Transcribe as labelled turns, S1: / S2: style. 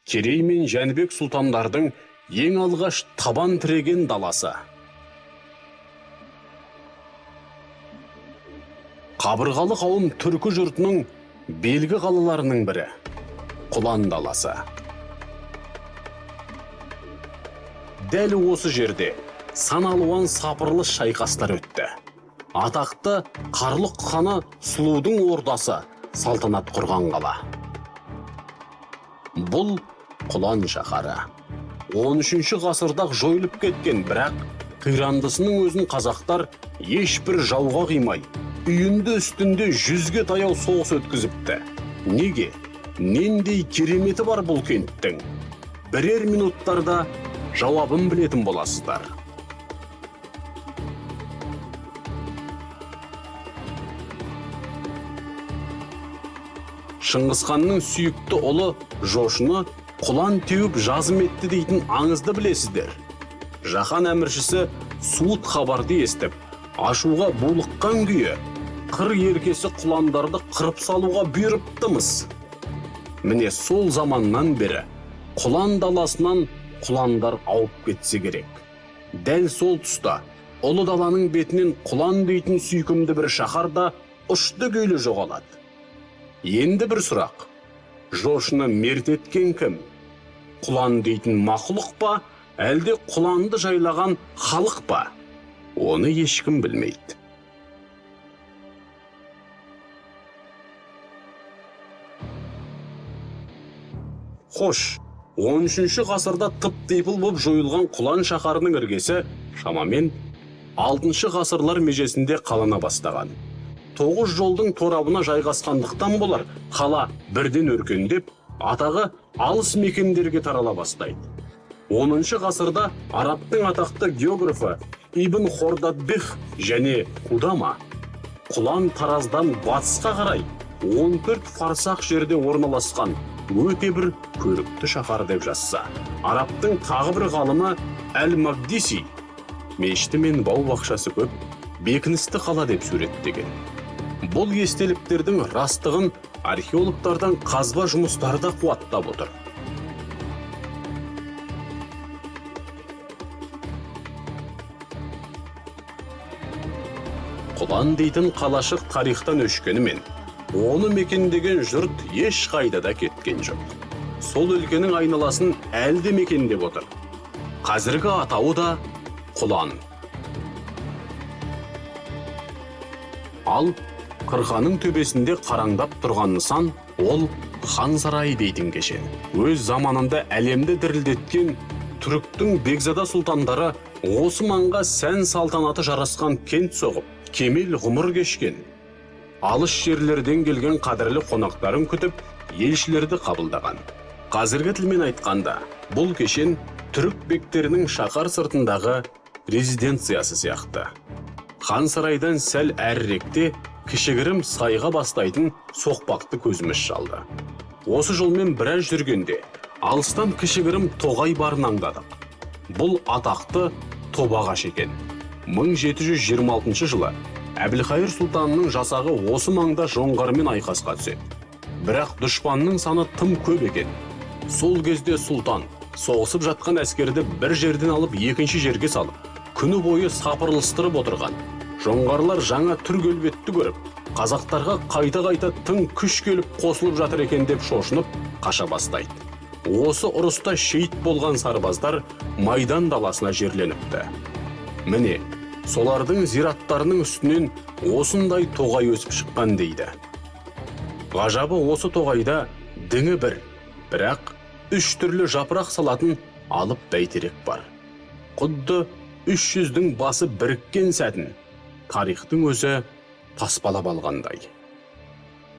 S1: Керей мен Жәнібек сұлтандардың ең алғаш табан тіреген даласы. Қабырғалы қауым түркі жұртының белгі қалаларының бірі Құлан даласы. Дәл осы жерде сан алуан сапырлы шайқастар өтті. Атақты Қарлұқ ханы Сұлудың ордасы салтанат құрған қала. Бұл Құлан шаһары. 13 ғасырда жойылып кеткен, бірақ қирандысының өзін қазақтар ешбір жауға қимай, үйінді үстінде 100-ге таяу соғыс өткізіпті. Неге? Нендей кереметі бар бұл кенттің? Бірер минуттарда жауабын білетін боласыздар. Шыңғысханның сүйікті ұлы Жошыны құлан теуіп жазым етті дейтін аңызды білесіздер. Жаһан әміршісі суыт хабарды естіп, ашуға булыққан күйі қыр еркесі құландарды қырып салуға бұйырыптымыз. Міне сол заманнан бері құлан даласынан құландар ауып кетсе керек. Дәл сол тұста ұлы даланың бетінен құлан дейтін сүйкімді бір шаһар да ұшты күйлі жоғалады. Енді бір сұрақ. Жошыны мерт еткен кім? Құлан дейтін мақұлық па, әлде құланды жайлаған халық па? Оны ешкім білмейді. Хош, 13 ғасырда тып-типыл боп жойылған Құлан шаһарының іргесі шамамен 6 ғасырлар межесінде қалана бастаған. 9 жолдың торабына жайғасқандықтан болар, қала бірден өркендеп, атағы алыс мекендерге тарала бастайды. 10 ғасырда арабтың атақты географы Ибн Хордадбех және Кудама Құлан Тараздан батысқа қарай 14 фарсақ жерде орналасқан өте бір көрікті шаһар деп жазса, арабтың тағы бір ғалымы Әл-Магдиси мешіті мен бау-бақшасы көп бекіністі қала деп суреттеген. Бұл естеліктердің растығын археологтардан қазба жұмыстары да қуаттап отыр. Құлан дейтін қалашық тарихтан өшкенімен, оны мекендеген жұрт ешқайда да кеткен жоқ. Сол өлкенің айналасын әлі де мекендеп отыр. Қазіргі атауы да Құлан. Ал қырқаның төбесінде қараңдап тұрған нысан ол хан сарайы дейтін кешен. Өз заманында әлемді дірілдеткен түріктің бекзада сұлтандары осы маңға сән салтанаты жарасқан кент соғып, кемел ғұмыр кешкен. Алыс жерлерден келген қадірлі қонақтарын күтіп, елшілерді қабылдаған. Қазіргі тілмен айтқанда, бұл кешен түрік бектерінің шаһар сыртындағы резиденциясы сияқты. Хан сарайдан сәл әріректе кішігірім сайға бастайтын соқпақты көзіміз шалды. Осы жолмен біраз жүргенде алыстан кішігірім тоғай барын аңдадық. Бұл атақты Тобағаш екен. 1726 жылы Әбілхайыр сұлтанның жасағы осы маңда жоңғармен айқасқа түседі. Бірақ дұшпанның саны тым көп екен. Сол кезде сұлтан соғысып жатқан әскерді бір жерден алып екінші жерге салып, күні бойы сапырылыстырып отырған. Жоңғарлар жаңа түр келбетті көріп, қазақтарға қайта-қайта тың күш келіп қосылып жатыр екен деп шошынып қаша бастайды. Осы ұрыста шейіт болған сарбаздар майдан даласына жерленіпті. Міне, солардың зираттарының үстінен осындай тоғай өсіп шыққан дейді. Ғажабы осы тоғайда діңі бір, бірақ үш түрлі жапырақ салатын алып бәйтерек бар. Құдды 300-дің басы біріккен сәтін тарихтың өзі таспалап алғандай.